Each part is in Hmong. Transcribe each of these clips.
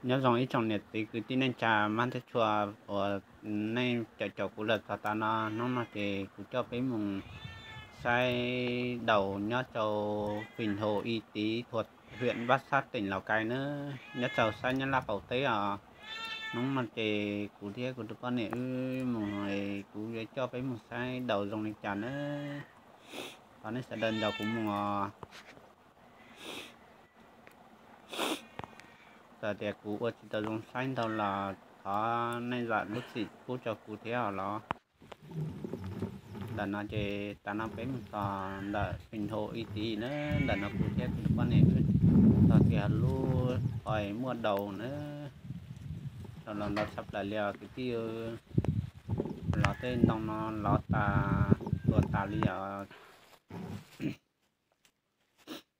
Nyob zoo ib tsoom niam txiv kwv tij neej tsa mab thiab tshua uas nej caum caum kuv lawm txog tav no. Hnub no ces kuv coj peb mus saib daus nyob rau Phim Hau Y Tiv, thuộc huyện Bát Sát, tỉnh Lào Cai nawb, nyob rau sab Nyab Laj qaum teb os. Hnub no ces kuv thiab kuv tus poj niam wb mus, kuv yuav coj peb mus saib daus zoo li cas nawb. Thov nej sawv daws nrog kuv mus os. Txawm tias kuv ua tsis tau zoo saib ntau los thov nej zam lub txim pub rau kuv thiab os los. Ntawm no ces tav no peb mus txog ntawm Phim Hau Y Tiv na, ntawm no kuv thiab kuv tus poj niam wb txog kiag lub qhov muaj daus na. Daus los ntau tshaj plaws li os kwv tij. Los tej ntoo no lov tas tuag tas li os.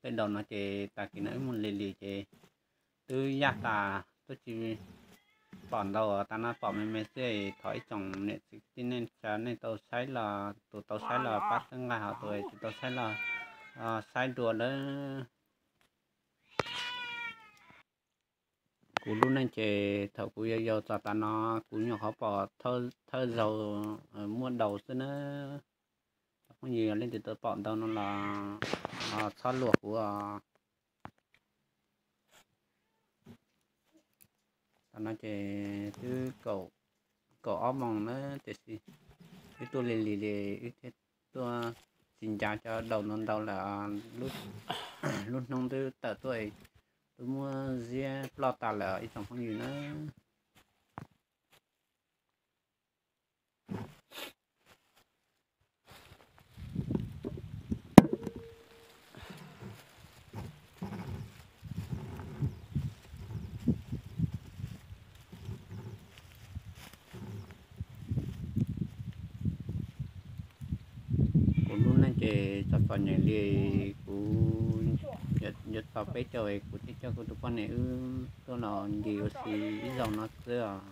Tej daus no ces tag kis no wb mus lim lim ces twb yaj tas twb tsis pom ntau, tav no pom me me xwb. Thov ib tsoom niam txiv kwv tij neej tsa nej tau saib los, tus tau saib los pab txhawb nqa, ho tus tsis tau saib los saib dua nawb. Kuv lub neej ces thaum kuv yau yau txog tav no kuv nyuam qhuav pom thawj zaug muaj daus xwb nawb. Cov phooj ywg leej twg tau pom ntau no los txhob luag kuv os. Tav no ces twb kaum ob moos na, tiam sis wb tuaj lig lig li wb thiaj tuaj tsis ncav cov daus ntau ntau lawm. Lub hnub twb tawm tuaj, twb muab ziab ploj tas lawm ib tsoom phooj ywg na. Kuv lub neej ces txom txom nyem li, kuv yuav txog peb caug kuv thiaj coj kuv tus poj niam wb tuaj los ncig ua si ib zaug no xwb os.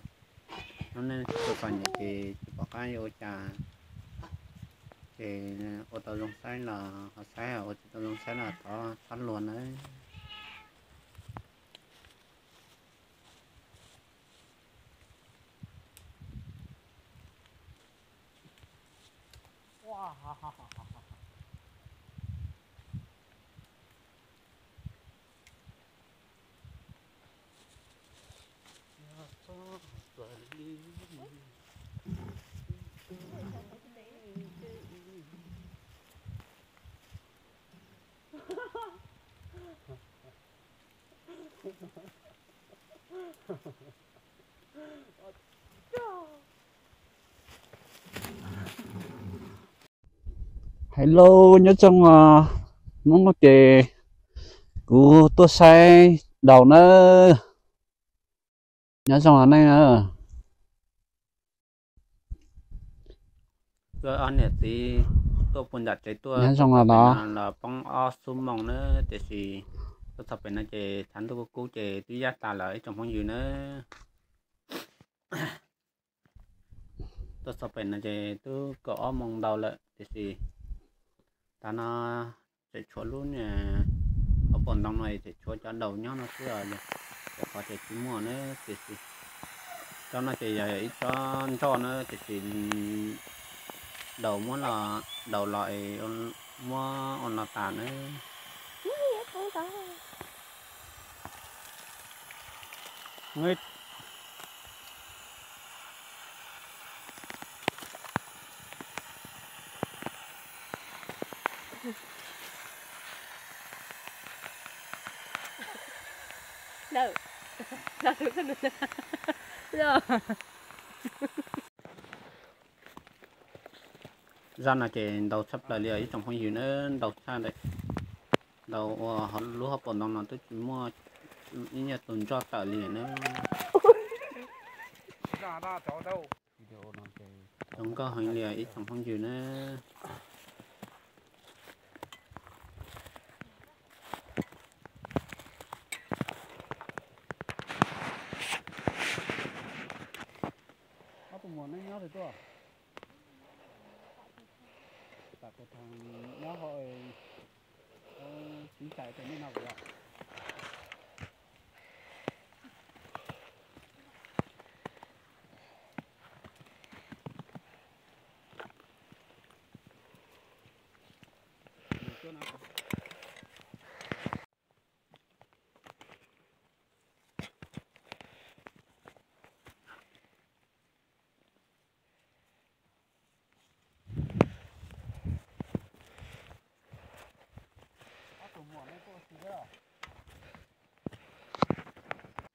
Lub neej txom txom nyem ces tsis pom qab yuav ua cas, ces ua tau zoo saib los ho saib, ua tsis tau zoo saib los thov txhob luag nawb. Hello, nyob zoo os. Hnub no ces kuv tuaj saib daus nawb. Nyob zoo os nej na. Ob niam txiv tuaj puag nram tsev tuaj, nyob zoo os, los poob ob xuab moos na, tiam sis tuaj txog pem no ces tshav ntuj kub kub ces twb yaj tas lawm ib tsoom phooj ywg na. Tuaj txog pem no ces twb kaum ob moos ntau lawm, tiam sis tav no tseem tshuav lub niag hauv paus ntoo no, tseem tshuav cov daus nyob no xwb os, cov qhov ces tsis muaj na, tiam sis tsob no ces yog ib tsob ntsoj na, tiam sis daus muab los, daus los es muab ua no tas na. Zaj no ces ntau tshaj plaws li os ib tsoom phooj ywg na, ntau tshaj, ntau ua lub hauv paus ntoo no twb tsis muaj ib nyuag tus ntsoj tawm li na. Zoo nkauj heev li os ib tsoom phooj ywg na. Ob tug muam neb nyob twg tuaj? Tam tus thaum nyob hauv, txiv ntxawm tus nej no kuv yog.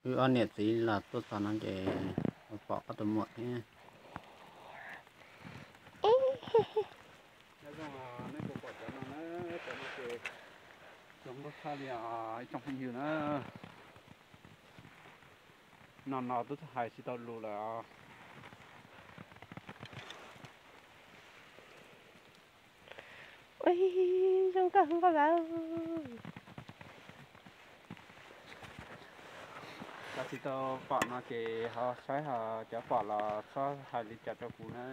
Wb ob niam txiv los tuaj txog no ces pom ob tug muam thiab. Nyob zoo, nej puas pom cov no na, cov no ces zoo nkauj tshaj li os ib tsoom phooj ywg na. No no twb hais tsis tau lus lawm os. Ua zoo nkauj nkauj vauv. Cov tsis tau pom no ces ho saib, ho cov pom los txhob hais li cas rau kuv na.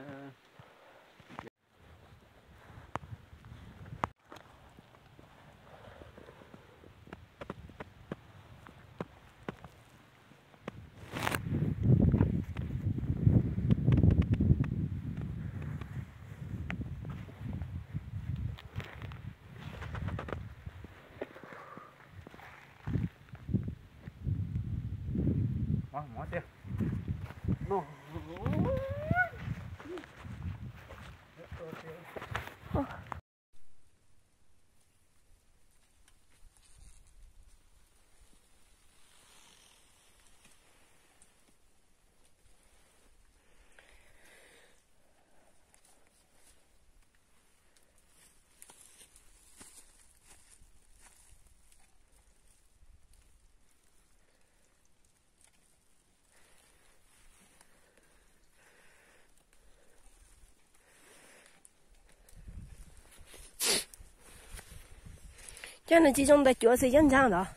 Cov no tsis zoo ntawm cuav xwb, cov ntsa ntawd.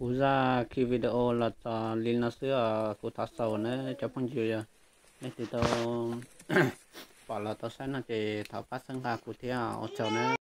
Kuv zaj khi video los txog li no xwb os, kuv thov xaus na cov phooj ywg, yog leej twg tau pom los tau saib no ces thov pab txhawb nqa kuv thiab, ua tsaug na.